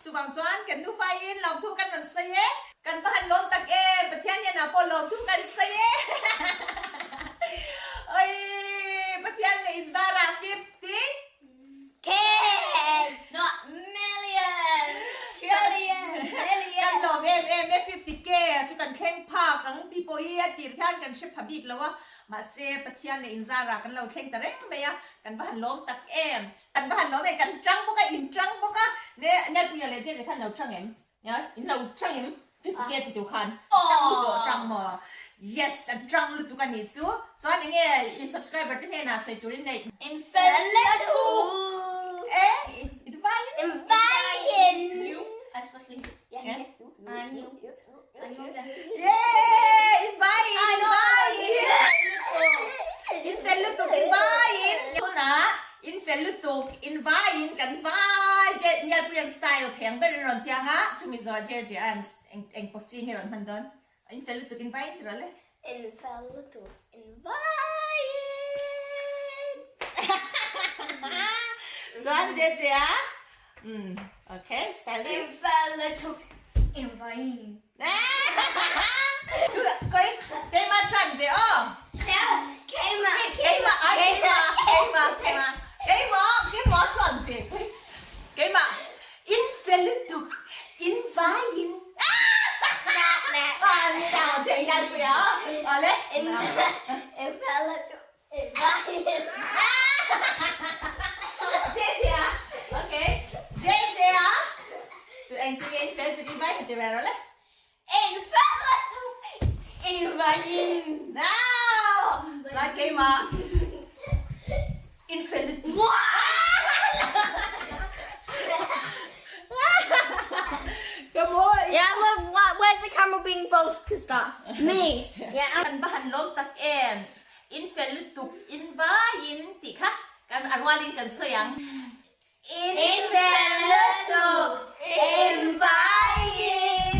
Chuvang chuan kan nufaiin lawmthu kan rawn sawi e. Kan va han lawm tak em! Pathian hianah pawh lawmthu kan sawi e. Awii Pathian leh inzarah 50. K, not million, trillion, billion. Kan lawm em em e 50 K chu kan thleng phak ang tih pawh hi a tir hian kan hre pha bik lo a. Mahse Pathian leh inzarah kan lo thleng ta reng mai a, kan va han lawm tak em! Kan va han lawm e, kan tang bawk a, in tang bawk a, ne Nelpuia leh Jeje khan lo tang em? Nia, in lo tang em? Fifty K ti tur khan tang lutuk aw, tang maw? Yes, an tang lutuk a nih chu. Chuan eng nge i subscriber te hnenah sawi turin neih? In fel lutuk! E, in vaiin? In vaiin! You, especially you. Yeah, you, And you. you, and you. Yay! In vaiin! In vaiin! In fel lutuk, in vaiin! Tunah in fel lutuk, in vaiin kan vai je Nialpuian style theng berin rawn tiang a, chumi zawh je je a eng eng pawh si nge rawn hman dawn. In fel lutuk, in vaiin ti rawh le. In fel lutuk, in vaiin! Chuan je je a Umm okay style In fel lutuk, in vaiin. Koi keimah tran ve aw. Keimah keimah ai keimah keimah keimah keimah keimah tran ve koi keimah in fel lutuk in vaiin. Ah ni lo che hian pui aw. Awle. In fel lutuk in vaiin. Jeje a okay Jeje a chu engtin nge in fel tuk in vai han ti ve rawh le. In fel lutuk in vaiin. No! Chuan keimah in fel lutuk. Ka maw. Yeah, where, where's the camera being focused at? Me. Yeah. Kan va han lawm tak em. In fel lutuk in vaiin tih kha kan a rualin kan sawi ang. In fel lutuk in vaiin.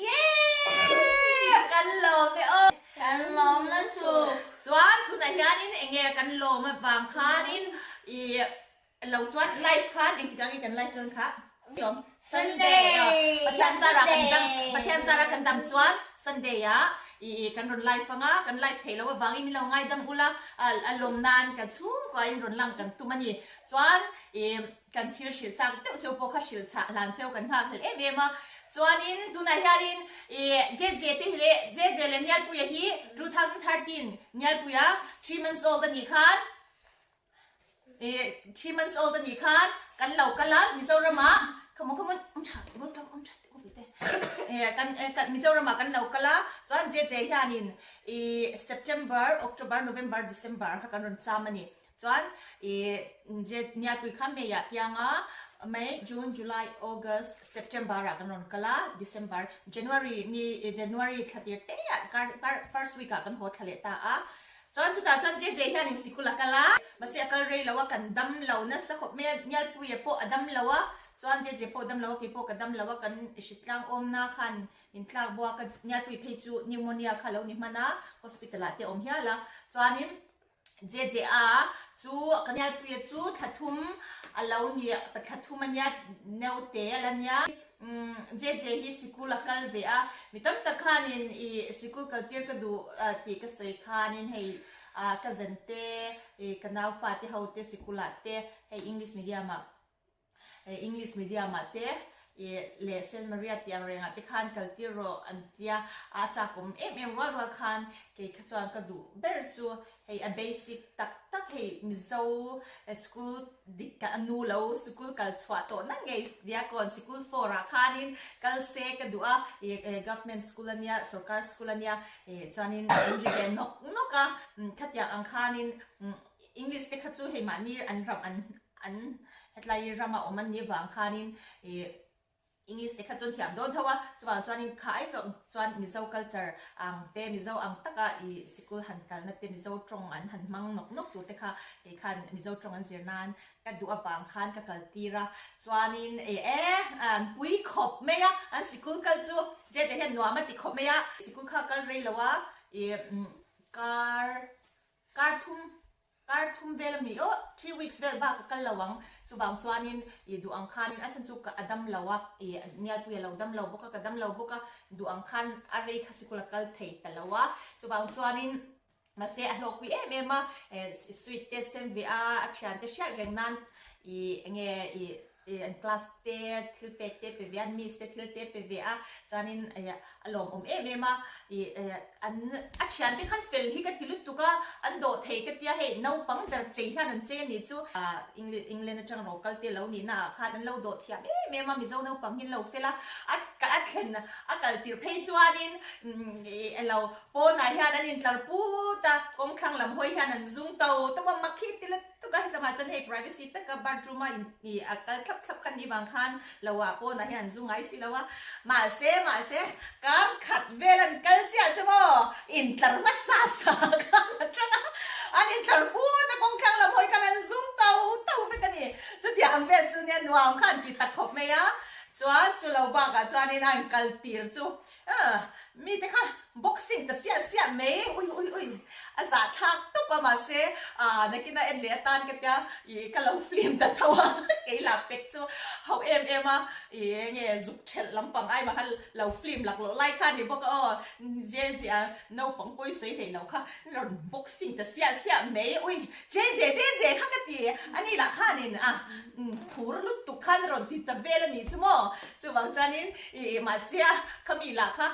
Yee! Kan lawm e aw. Kan lawm lutuk. Chuan tunah hianin eng nge kan lawm avang khanin i lo chuan live khan engtik ah nge kan live dawn kha? Lawm. Sunday. Pathian zara kan dam Pathian zara kan dam chuan Sunday ah i kan rawn live anga kan live theih loh avangin min lo ngaidam ula a lawm nan kan chhungkua in rawn lang kan tum a ni. Chuan i kan thil hrilh chak deuh cheu pawh kha hrilh chah hlan cheu kan nghak hlel em em a. Chuanin tunah hianin i JJ te hi leh JJ leh Nialpuia hi 2013 Nialpuia 3 months old a nih khan I 3 months old a nih khan kan lo kal a Mizoram ah come on come on awm tha awm tha awm tha awm te eh kan kan Mizoram ah kan lo kal a chuan JJ hianin i September October November December kha kan rawn cham a ni chuan i Nialpui kha May ah piang a May June July August September ah kan rawn kal a December January ni January thla tir te ah kar first week ah kan haw thla leh ta a Chuan chutah chuan JJ hianin sikul a kal a, mahse a kal rei lo a, kan dam lo nasa khawp mai a, Nialpuia pawh a dam lo a, chuan JJ pawh a dam lo a, kei pawh ka dam lo a, kan hritlang awmna khan min tlak buak a, Nialpui phei chu pneumonia kha lo ni hman a, hospital ah te a awm hial a, chuanin JJ a chu ka Nialpuia chu thla thum a lo ni, thla thum a nia, naute a la nia. Umm JJ hi sikul a kal ve a, mi tam tak khanin i sikul kal tir ka duh tih ka sawi khanin hei ah ka zan te i ka nau fa te ho te sikul ah te hei English medium ah English medium ah te i leh Saint Maria tih ang reng ah te khan kal tir rawh an tia a chak awm em em rual rual khan kei kha chuan ka duh ber chu Hei a basic tak tak hei Mizo school dik a nu lo sikul kal chhuah tawh na ngei Diakon sikul four ah khanin kal se ka duh a ih government school a nia sorkar school a nia ih chuanin an ri ve nawk nawk a khatiang ang khanin English te kha chu hei mahni an ram an an hetlai rama awm an nih vang khanin ih English te kha chuan thiam dawn tho a, chuvang chuanin kha ai zawk chuan Mizo culture ang te, Mizo ang taka i sikul han kalna te, Mizo tawng an han hmang nawk nawk tur te kha kei khan Mizo tawng an zir nan ka duh avang khan ka kal tir a, chuanin e an pui khawp mai a, an sikul kal chu che che hian nuam a ti khawp mai a, sikul kha kal rei lo a, i kar kar thum. Kar thum vel ami aw, 3 weeks vel bak ka kal lo ang, chuvang chuanin i duh ang khanin a chhan chu ka a dam lo a, i Nialpuia lo dam lo bawk a, ka dam lo bawk a, duh ang khan a rei kha sikul a kal thei ta lo a, chuvang chuanin mahse a hlawkpui em em a, sweet te sem ve a, a thian te hriat reng nan i enge i an class te thil pek te pe ve a, miss te thil te pe ve a, chuanin a lawmawm em em a, ih an a thian te khan fel hi ka ti lutuk a, an dawh thei ka tia hei naupang ber chei hian an chei a nih chu, England atang ro kal te lo nihna ah khan an lo dawh thiam em em a, Mizo naupang hi an lo fel a, a a thlen a kal tir phei chuanin ih elo pawnah hian an intlar put a, kawngthlang lam hawi hian an zung to tawp a, mak hi ti lutuk. Tukah hetlangah chuan hei privacy taka bathroom a in ih a kal thlap thlap kha ni vang khan lo ah pawnah hian an zu ngai si lo a, mahse mahse kar khat vel an kal chiah chu maw intlar hmasa sa khan a tang a, an intlar put a kawngthlang lam hawi khan an zum to to vek a ni. Chutiang vel chu nia nuam kha an ti tak khawp mai a, chuan chu lo bakah chuanin a inkal tir chu Mite kha boxing ta siah siah mai, ui ui ui, a zahthlak tawp a mahse nakin a en leh atan ka tia ih ka lo film ta tho a, kei lah pek chu ho em em a, ih enge zuk thelh lampang ai maha lo film laklawh lai kha a ni bawk a aw, Jenji a naupang pawi sawi hlei lo kha rawn boxing ta siah siah mai, ui Jenje Jenje kha ka ti a ni lah khanin a phur lutuk khan rawn ti ta vel a nih chu maw, chuvang chuanin Ih mahse a khami lah kha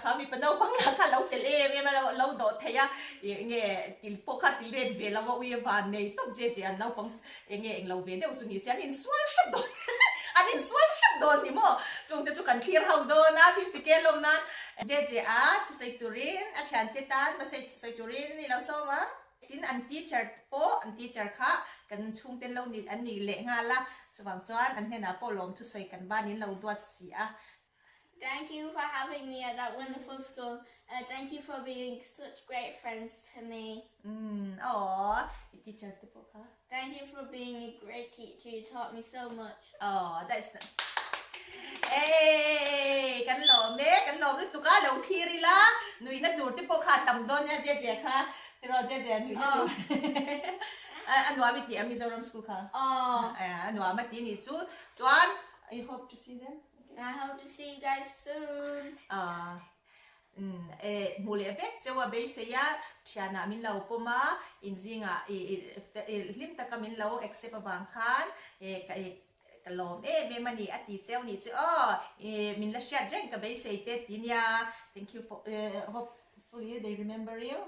kha mipa naupang lah kha lo fel em em a lo lo dawh thei a ih nge til pawh kha ti let ve lo a ui a van nei tawp che che an naupang eng nge englo ve deuh chu ni se an insual hrep dawn an insual hrep dawn ni maw chungte chu kan thlir ho dawn a 50K lawm nan che che a thusawi turin a thiante tan message sawi turin i lo sawm ang. Tin an teacher pawh an teacher kha kan chhungten lo ni an ni leh nghal a, chuvang chuan an hnenah pawh lawm thusawi kan ban in lo duat si a. Thank you for having me at that wonderful school and thank you for being such great friends to me. Umm aww i teacher te pawh kha. Thank you for being a great teacher, you taught me so much. Aww that's the Eeii kan lawm e, kan lawm lutuk a, lo thlir ila nuihna tur te pawh kha a tam dawn nia Jeje kha tiraw Jeje nuihna tur a nuam i ti a Mizoram school kha a nuam a ti nih chu chuan I hope to see them I hope to see you guys soon. Aww Umm e hmuh leh vek cheu a beisei a, thianah min lo pawm a, inzingah i i hlim taka min lo accept avang khan e ka e ka lawm em em a ni a ti cheu nih chu aw i min la hriat reng ka beisei te ti nia thank you for hopefully they remember you.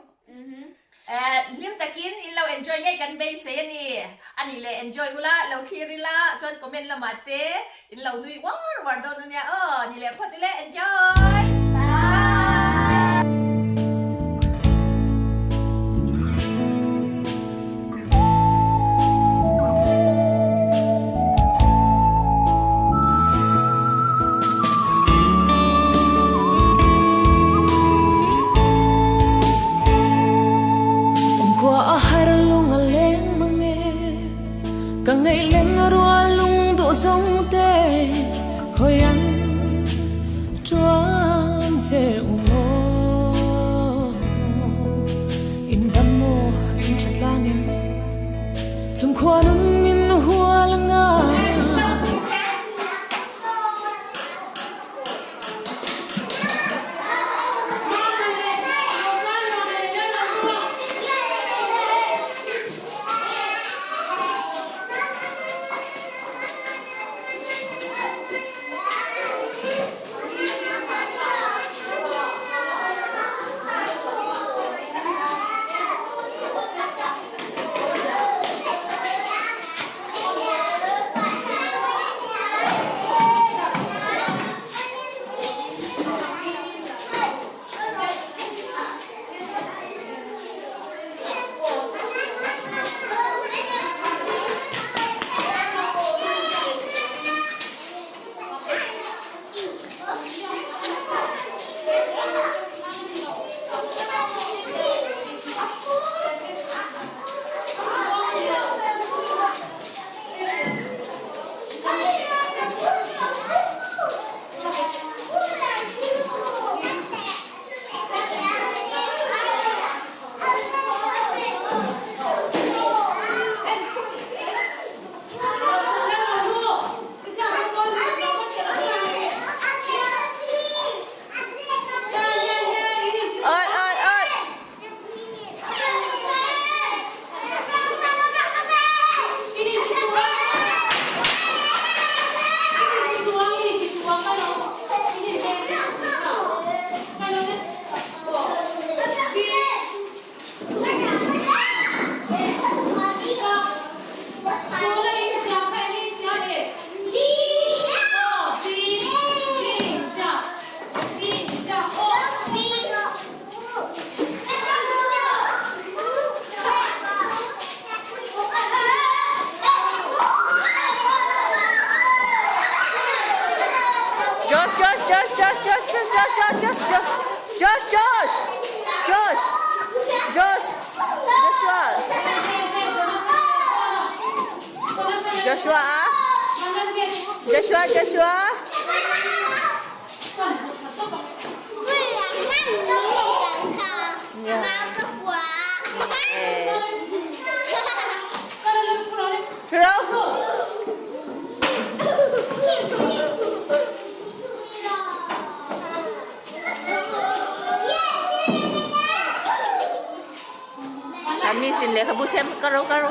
Hlim takin in lo enjoy ngei kan beisei a ni. A nih leh enjoy ula, lo thlir ila, chuan comment lamah te in lo nui uar uar dawn ania aw. Ni leh phawt ule, enjoy! Bye! Awm khua a har lung a leng mang e, ka ngaih lem rual lung duh zawng te khawi an tuan che u maw. In dam maw in tha tlang em, chung khua nun min hual anga. Josh Josh Josh Josh Josh Josh Josh Josh Joshua Joshua a Joshua Joshua A miss in lehkhabu chhem ka ro ka ro.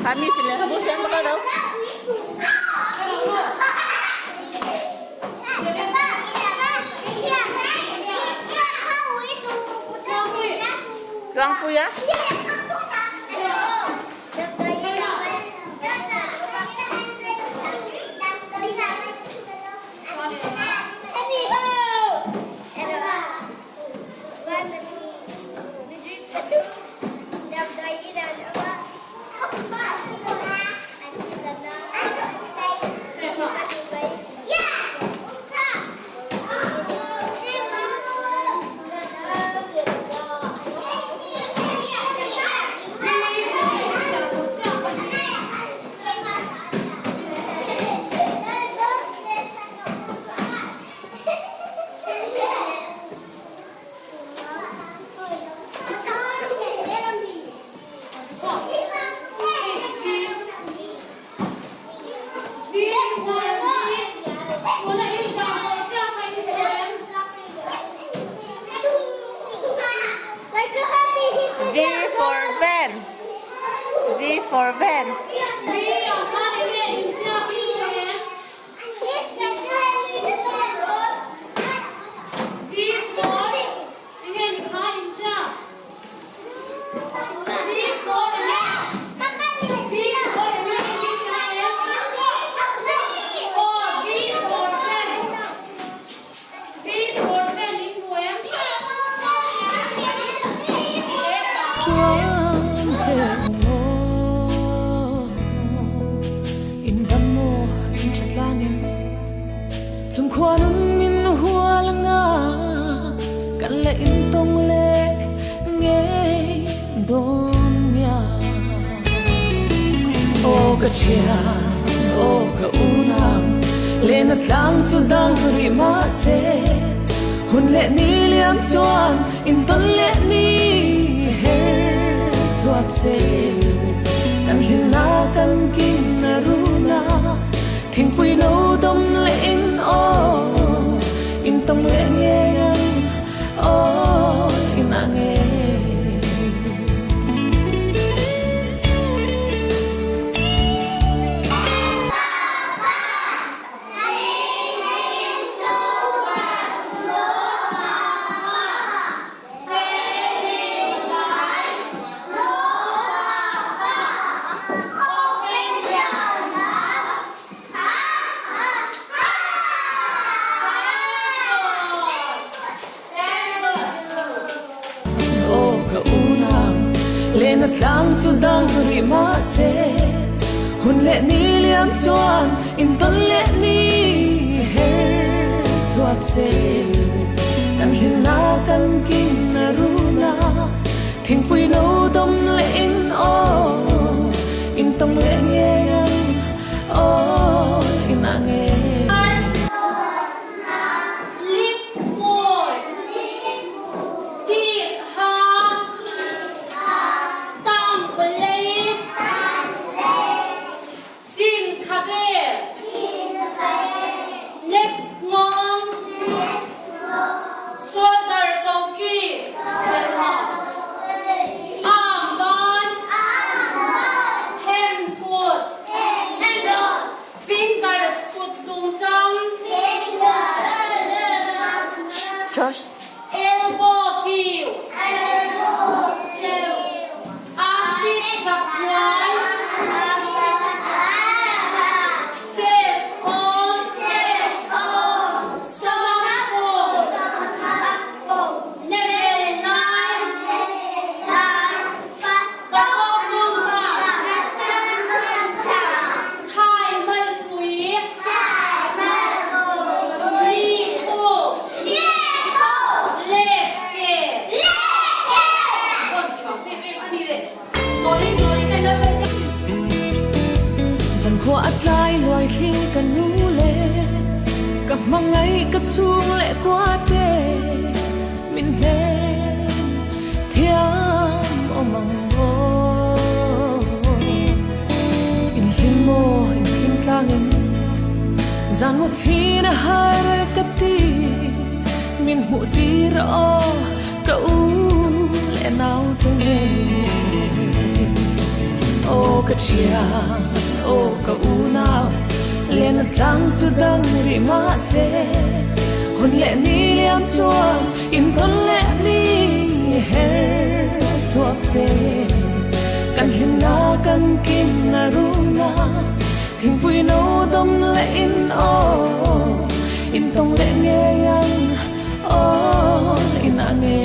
A miss in lehkhabu chhem ka ro. Tlangpui a. V for van V for van. Chuan che maw in dam maw in tha tlang em chung khuanun min hual anga kan la in tawng leh ngei dawn nia. Aw ka thian, aw ka unau, lehna tlang chu dang rih mahse, hun leh ni liam chuan intawn leh ni her chhuak se. Kan hlimna kan kim a run a, thingpui no dawm leh in aw, intawng leh ngei ang aw inah ngei. Aw ka unau, lehna tlang chu dang rih mahse, hun leh ni liam chuan intawn leh ni her chhuak se. Kan hlimna kan kim a run a, thingpui no dawm leh in aw, intawng leh ngei ang aw inah ngei. Josh. Elbow kiu. Armpit zakhnuai. Chest awm. Stomach pum. Neck nai. Bawk lung tak. Ka hmangaih ka chhung leh kua te min hnem thiam awm ang maw. In hlim maw, in hlim tlang em, zan mu thin a har ka ti, min hmuh tir aw ka u leh nau te ngei. Aw ka thian, aw ka unau, len a tlang chu dang rih mahse, hun leh ni liam chuan intawn leh ni her chhuak se. Kan hlimna kan kimna runa, thingpui no dawm leh in aw, intawng leh ngei ang aw inah ngei.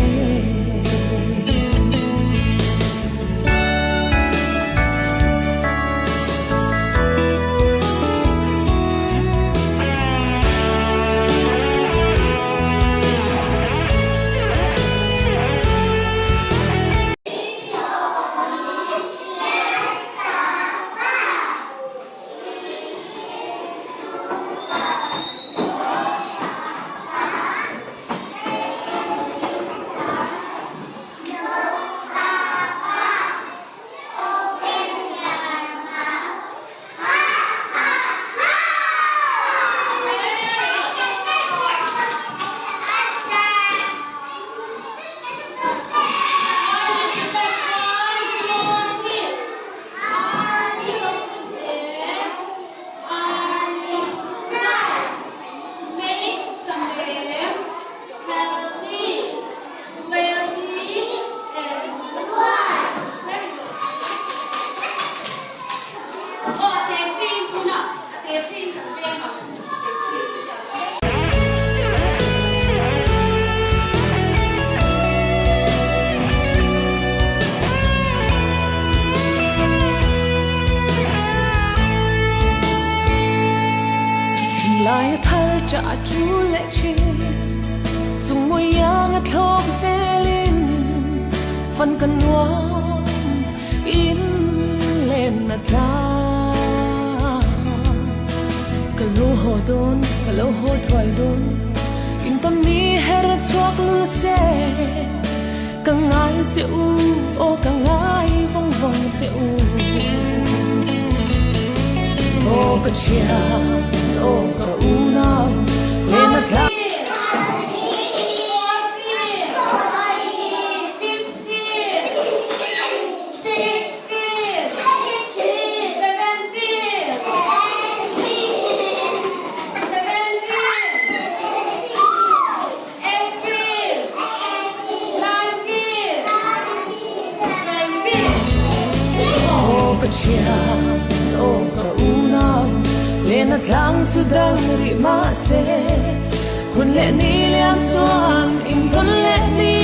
Thinlai a thar chah a tul leh thin, chung mawi iang a thlawk velin fan ka nuam in len a tlang. Ka lo haw dawn, ka lo haw thuai dawn, in tawn ni her a chhuak lul se. Ka ngai che u, aw ka ngai vawng vawng che u. Aw ka thian, aw ka unau, len a tlang. Aw ka thian, aw ka unau, len a tlang chu dang rih mahse, hun leh ni liam chuan intawn leh ni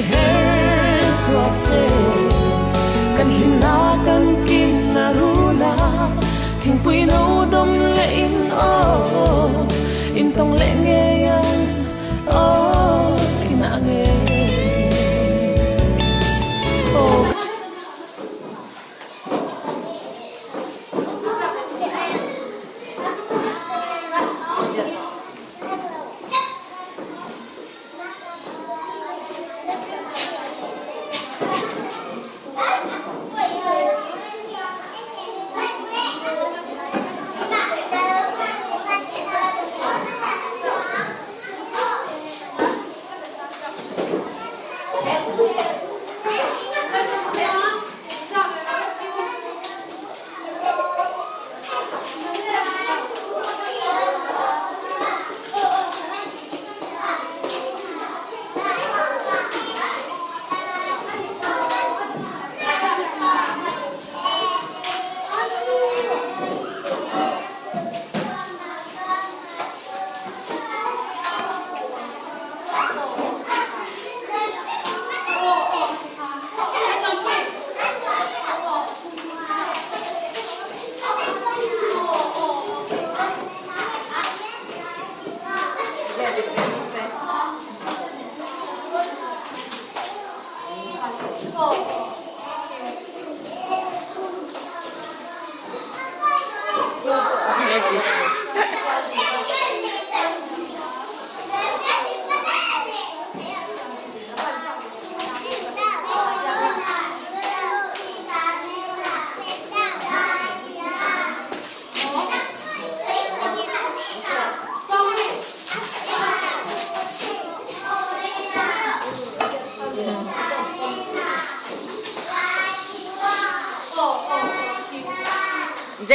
her chhuak se. Kan hlimna kan kimna runa, thingpui no dawm leh in aw, intawng leh ngei ang. Aw inah ngei aw.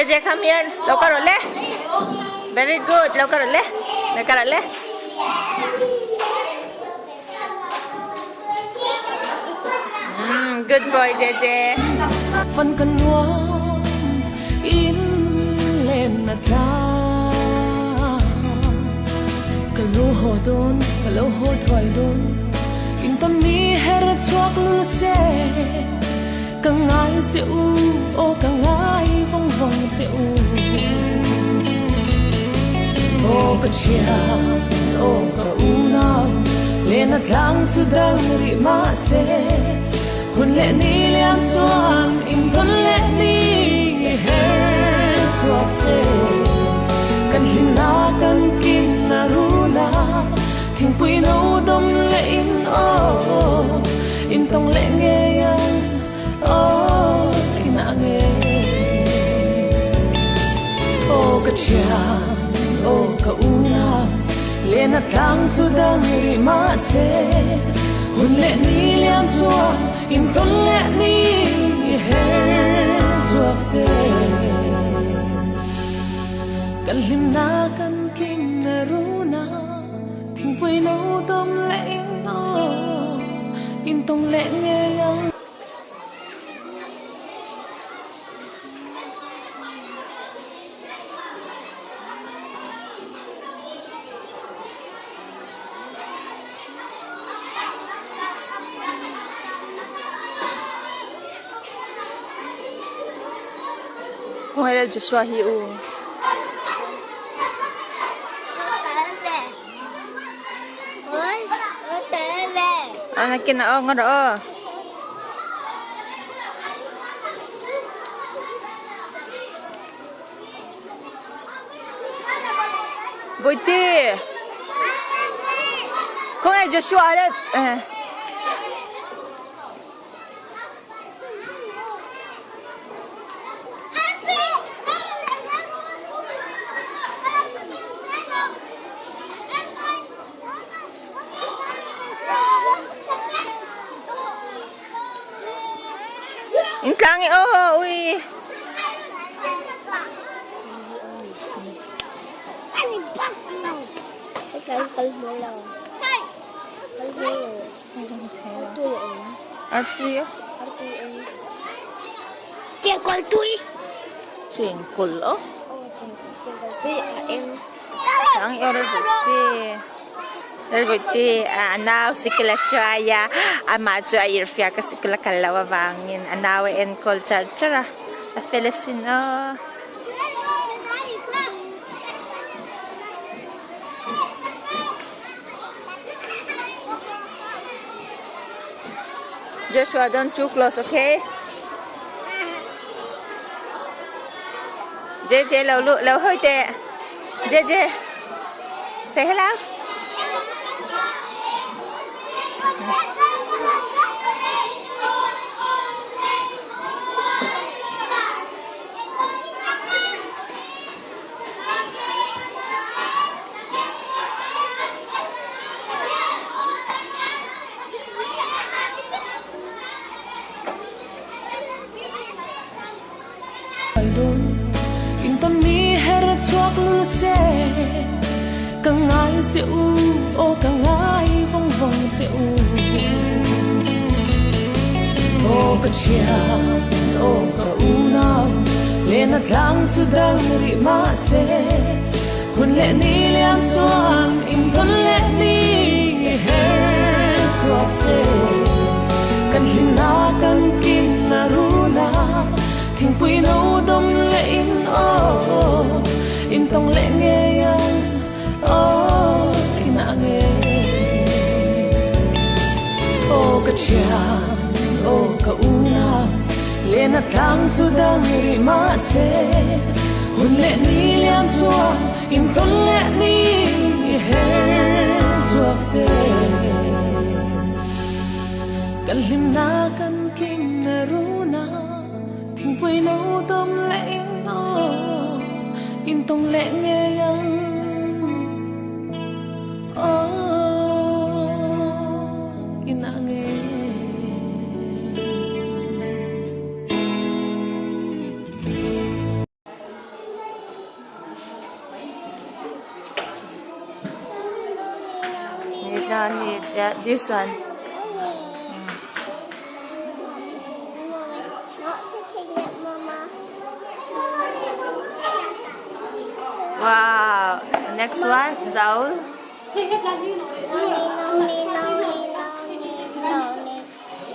Jeje come here lo kal rawh le very good lo kal rawh le lo kal rawh le. Good boy Jeje. Fan ka nuam in len na tlang ka lo haw dawn ka lo haw thuai dawn in tam ni her chhuak lul se ka ngai che u aw ka ngai vawng vawng che u aw ka thian aw ka unau len a tlang chu dang rih mahse hun leh ni liam chuan in tawn leh ni her chhuak se kan hlimna kan kimna runa thingpui no dawm leh in aw in tawng leh ngei ang aw inah ngei aw ka thian aw ka unau len a tlang chu dang rih mahse hun leh ni liam chuan in tawn leh ni her chhuak se kan hlimna kan kimna runa Thingpui no dawm leh in aw in tawng leh ngei ang. Khawngaih Joshua hi u. Nakin ah aw nga rawh aw. Bawihte. Khawngaih Joshua le. In tlang i aw ui. Chengkawl aw Chang i Lalbawihtei a nau sikul a hruai a amah chu a irhfiak a sikul a kal loh avangin a nau a enkawl char char a a fel asin aw. Joshua, don't too close, okay? JJ, lo lu, lo hơi tệ. JJ, say hello. In tawn ni her chhuak lul se ka ngai che u aw ka ngai vawng vawng che u aw ka thian aw ka unau len a tlang chu dang rih mahse hun leh ni liam chuan in tawn leh ni her chhuak se kan hlimna kan kimna runa thingpui no dawm leh in aw in tawng leh ngei ang aw inah ngei aw ka thian aw ka unau len a tlang chu dang rih mahse hun leh ni liam chuan in tawn leh ni her chhuak se kan hlimna kan kimna runa thingpui no dawm leh in aw in tawng leh ngei ang aw inah ngei. need, no need. Yeah, this one. Wow. Next one, Zaul.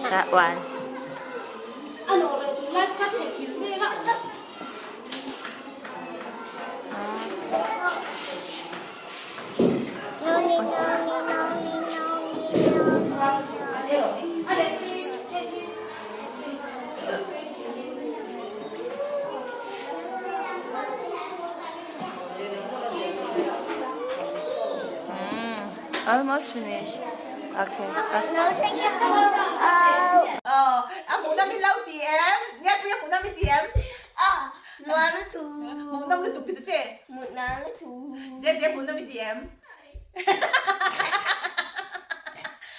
That one. Almost finished. Okay. A hmuhnawm in lo ti em? Ngiatpui a hmuhnawm i ti em? Hmuhnawm lutuk ti ta che. Je je hmuhnawm i ti em?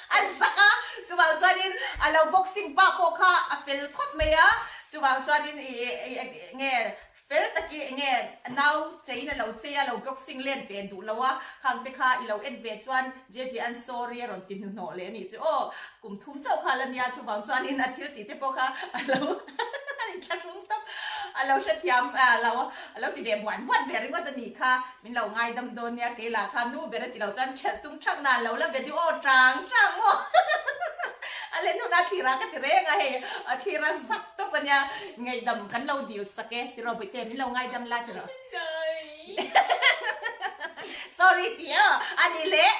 A zak a, chuvang chuanin a lo boxing pa pawh kha a fel khawp mai a, chuvang chuanin ih nge fel taki enge nau cheiin a lo chei a, lo boxing len ve duh lo a, khang te kha i lo en ve chuan je je an sorry a rawn ti hnuhnawh leh a nih chu aw, kum thum chauh kha a la nia chuvang chuanin a thil tih te pawh kha a lo a inthlahrung tawp a lo hrethiam a lo a lo ti ve buan buan ve ringawt a nih kha. Min lo ngaidam dawn nia kei lah kha nu ber a ti lo chuan ṭhelh tum ṭhak nan lo la ve deuh aw ṭang ṭang maw a len hunah thlir ah ka ti reng a hei a thlir a zak tawp a nia ngaihdam kan lo dil sak e tiraw Bawihte min lo ngaidam la tiraw Sorry sorry tih a a ni leh.